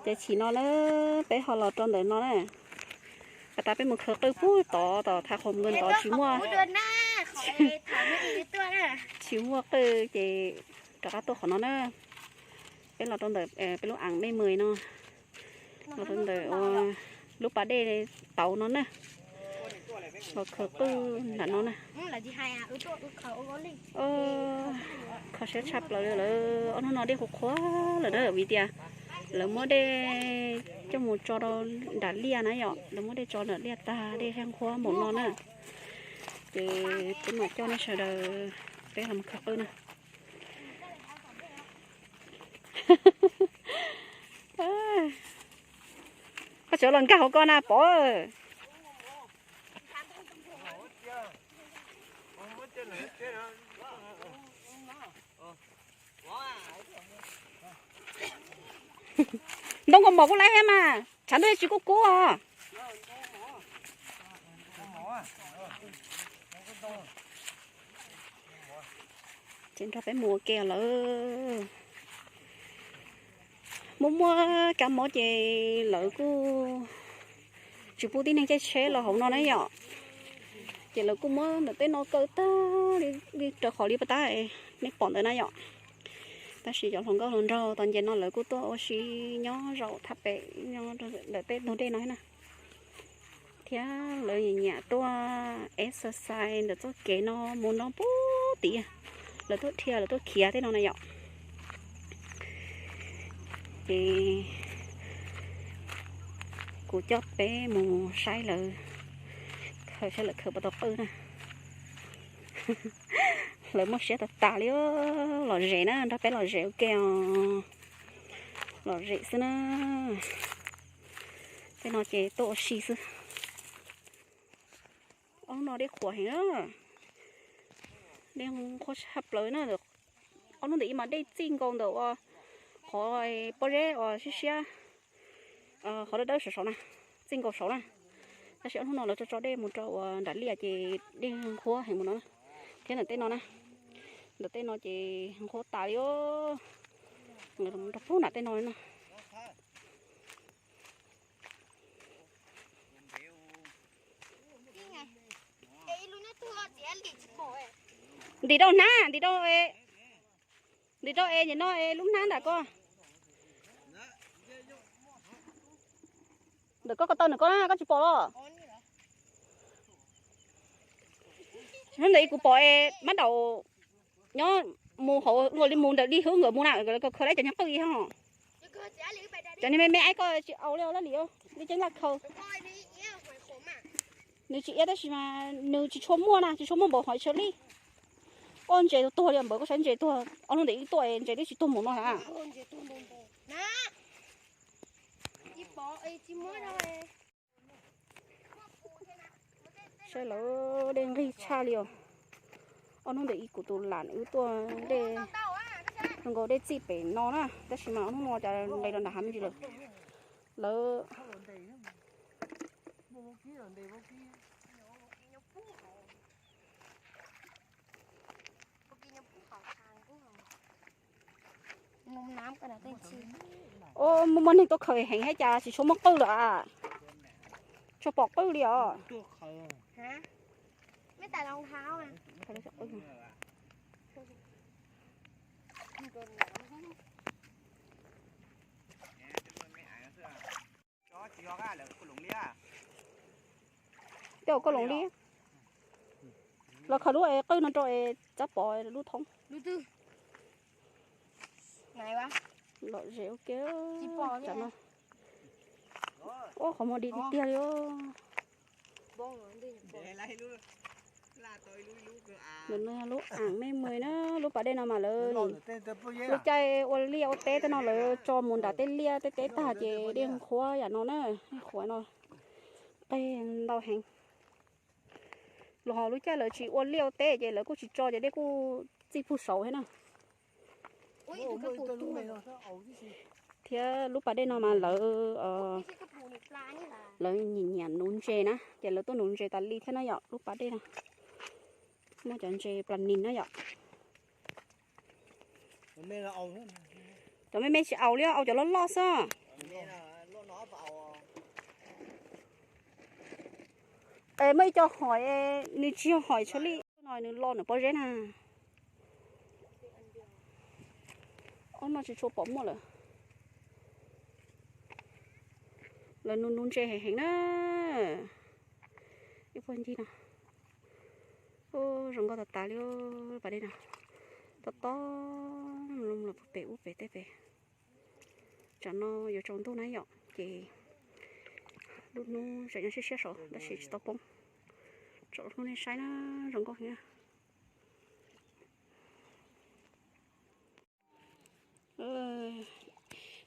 Ces chim no na, peb ho los rau ntawm no na. Pas tas peb mus khaws qwj pub tod, tom thaj qhov mus ntawd tod tsis muaj, tsis muaj qwj ces rov qab tuaj qhov no na. Peb los rau ntawm peb lub aam mej mws no, los rau ntawm lub pas dej tauv no na. Los khaws qwj nram no na. Kho siab tshaj plaws li lawm, ob hnub no dej qhuav qhuav lawm na, vim tias lawv muab dej coj mus tso rau nram liaj na yom, lawv muab dej tso nram liaj tag, dej qhuav npaum no na. Ces peb mam coj nej sawv daws, peb los khaws qwj na. Koj tseem los nkag hauv ko na Pov. Ntoo kaus mom kuj laib thiab mas, tshav ntuj tsis kub kub os. Ces nrog peb mus ua ke lawm. Muaj muaj kab mob ces lawv kuj tsis pub tib neeg caij tsheb los hauv no na yom. Ces lawv kuj muab ntawm tej no kaw tag li raws qhov li pas tab nej pom ntawd na yom. Tab sis cov hluas nkauj hluas nraug tom ntej no lawv kuj tuaj ua si nyob zaum thaj pem ntawm tej ntug dej no na. Thiab lawv nyiam nyiam tuaj exercise ntawm txoj kev no mus no puag tid, lawv tuaj dhia lawv tuaj khiav tej no na yom. Ces kuv coj peb mus saib lawv khaws, saib lawv khaws puas tau qwj na. Lawv muaj siab tas tas li, lom zem na, nrog peb lom zem ua ke os. Lom zem xwb na. Tej no ces tuaj ua si xwb. Ob hnub no dej qhuav heev, dej qhuav tshaj plaws na. Ob hnub ntawm ib mas dej txij nkaus ntawm uas qhov pob zeb uas siab siab, qhov dawb dawb saum saud na, txij nkaus saud na. Tab sis ob hnub no lawv tso tso dej mus rau uas nram liaj ces dej qhuav heev mus no na. Thiab ntawm tej no na, ntawm tej no ces qhuav tas li os. Rau pug nram tej no na. Ntim rau hnab, ntim rau, ntim rau es nim no es lub hnab ntawm ko, ntawm koj ko taw ntawm koj na, koj tsis pom los? Hnub ntawd kuv pom es mab daum nyob mus hauv ua li mus ntawm li hwb nkawd mus na, khaws lawv cov nyuag qwj ho. Cov niag me me aib ko tsis au li laj lim, li ceeb laj khaws. Nws tsis iab tab sis mas nws tsis tshua muaj na, tsis tshua muaj npaum hov tshaj li. Ua ntses tuag li npawg, koj saib ntses tuag, ob hnub ntawd ib tuaj ntses twb tsis tuag mus no na. Saib lawv dej nqig tshaj li os. Ob hnub ntawd ib kuv tus lam wb tuaj dej, zoo nkaus dej txij pem no na, tab sis mas ob hnub no cas nqis los nram hav me ntsis lawm. Lawv muaj muaj neeg tuaj khaws heev thiab cas tsis tshua muaj qwj lawm a. Tsis pom qwj li os. Tej koj loos li. Los khaws lub es qwj no rau es txhob pov lub thoob. Lom zem ua ke. Ua qhov muag di tiag tiag li. Lub aam me mws na, lub pas dej no mas lawv lub caij ua liaj ua teb tej no lawv tso mus nram tej liaj tej teb tag ces dej qhuav yam no na, dej qhuav no qeg ntau heev. Los ho lub caij lawv tsis ua liaj ua teb ces lawv kuj tsis tso ces dej kuj txij pug saud thiab na. Thiab lub pas dej no mas lawv, lawv nyiam nyiam nuv ntses na, ces lawv tuaj nuv ntses tas li thiab na yom, lub pas dej no. Muaj cov ntses plas nis na yom. Cov me me tsis aus li, aus cov loj loj xwb. Muaj ib co hoim, nws tsis yog hoim tsha li no, nws lo nws pob zeb na. Ob no tsis tshua pom muaj lawm. Lawv nuv nuv ntses heev heev na. Ib puag ncig no. Ub, zoo nkauj tas tas li pas dej no. Tob tob los pem ub pem tej pem. Tsam no yuav tsaus ntuj na yom, ces lub hnub tseem nyob siab siab saud tab sis tsis tau poob. Tsom lub hnub nej saib na, zoo nkauj heev na.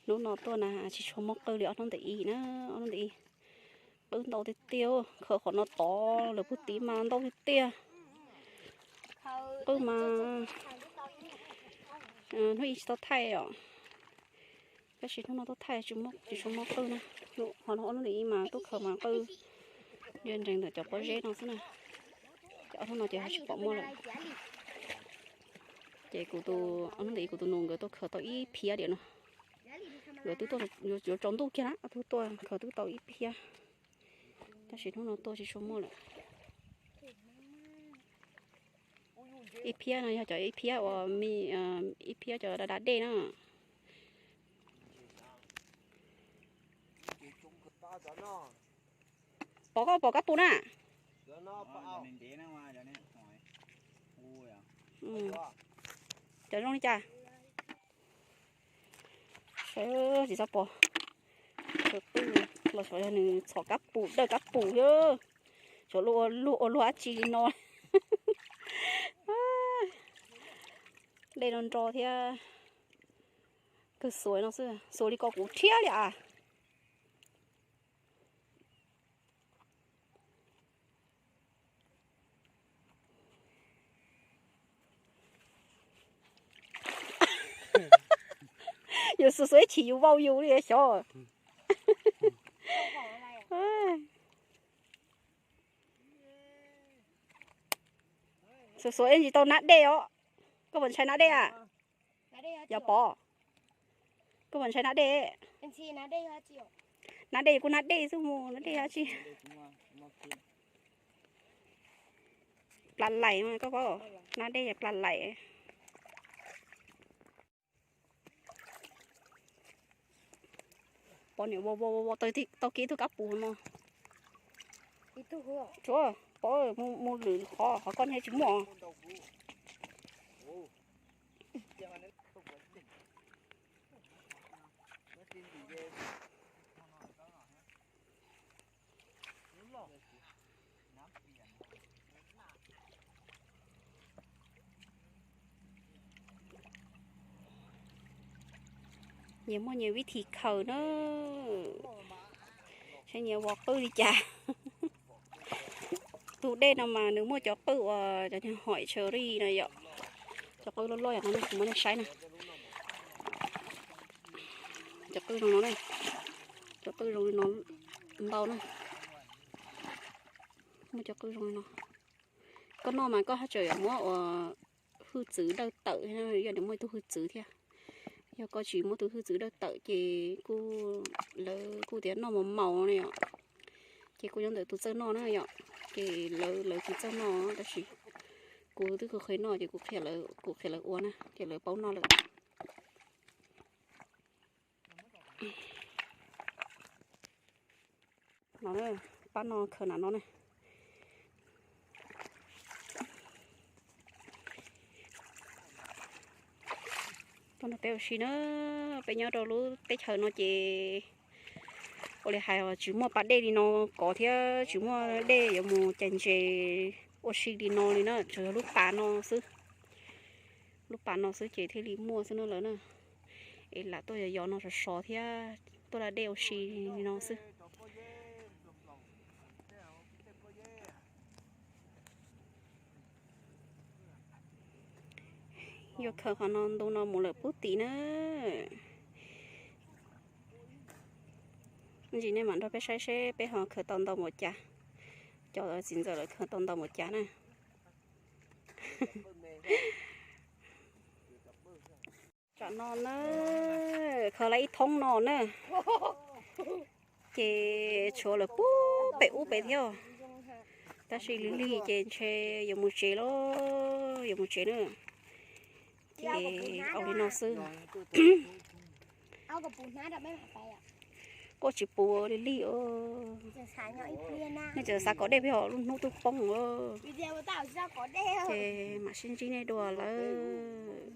Hnub no tuaj na tsis tshua muaj qwj li ob hnub ntawm ib na, ob hnub ntawm ib qwj ntau tiag tiag, khaws qhov no tod lawm puag tid mas ntau tiag tiag. Qwj mas hnub ib tsis tau thaij os, tab sis hnub no tuaj thaij tsis tshua muaj qwj na. Ho ob hnub ntawm ib mas tuaj khaws mas qwj ntsia ntsees ntawm cov pob zeb no xwb na. Ces ob hnub no ces ho tsis pom muaj lawm. Ces kuv tus, ob hnub ntawm ib kuv tus nus nkawd tuaj khaws tau ib phiab diam no. Nkawd twb tuaj yuav tsaus ntuj kiag na, ob tug tuaj khaws twb tau ib phiab, tab sis hnub no tuaj tsis tshua muaj lawm. Ib phiab no yog cov ib phiab uas, ib phiab cov da da dej na. Pov, koj pov kab pus na. Cov zoo li cas? Saib tsis txhob pom. Los xyov yog nws txhom kab pus dawj kab pus thiab. Xyov luag ua luag dab tsi li no. Dej no nro thiab. Kawg xuav no xwb, xuav li ko kuv thiab li as. Yus xuav xuav ib chim yus vau yus li xyov. Xuav xuav ib ntsis tau nab dej os. Koj puas ntshai nab dej a? Yog pov. Koj puas ntshai nab dej? Nab dej kuj nab dej xwb mus, nab dej yog dab tsi? Plas lais mas koj paub, nab dej yog plas lais. Pov niam vau vau vau tau kiag ib tug kab pus no. Tsuav pov mus lwm qhov, qhov koj nyob tsis muaj. Nyias muaj nyias vib thim khaws na, saib nyias vov qwj li cas. Tus dej no mas nws muaj cov qwj uas cov niag hoim cherry no yom. Cov qwj loj loj yom, no kuv muab nej saib na. Cov qwj zoo no na, cov qwj zoo li no ntau na. Muaj cov qwj zoo li no. Koj noj mas koj haj tseem yuav muab ua hwj txwv dawj tawm, yog nws muaj ib tug hwj txwv thiab. Yog koj tsis muab tus hwj txwv dawj tawm ces kuj, lawv kuj tias noj maus maus ne yom. Ces kuj nyob ntawm tus txawj noj na yom. Ces lawv, lawv tus txawj noj tab sis kuv twb kuj qhia noj ces kuv qhia lawv, kuv qhia lawv ua na ces lawv paub noj lawm. No, pab no khaws na no ne. Tuaj nrog peb ua si na, peb nyob rau lub teb chaws no ces ua li hais tsis muaj pas dej li no kov thiab tsis muaj dej yuav mus cais ntses ua si li no li na, tsuas yog lub pas no xwb. Lub pas no xwb ces thiaj li muaj xwb na lawv na. Es lam tuaj yos yos no sov sov thiab tuaj da dej ua si li no xwb. Yuav khaws qhov no ntu no mus lawm pub tim na. Ntsis nej mam nrog peb saib seb peb ho khaws tau ntau npaum cas. Cov txiv ntxawm lawv khaws tau ntau npaum cas na. Tsam no na, khaws lawm ib thoob no na. Ces tshuav lawm pub pem ub pem thiab. Tab sis lig lig ces ntshe yuav mus tsev los, yuav mus tsev na. Ces ua li no xwb. Koj tsis puv lig lig os. Nej tseem xav kom dej peb ho lub hnub twb poob os. Ces mam sib ntsib nej dua lawm.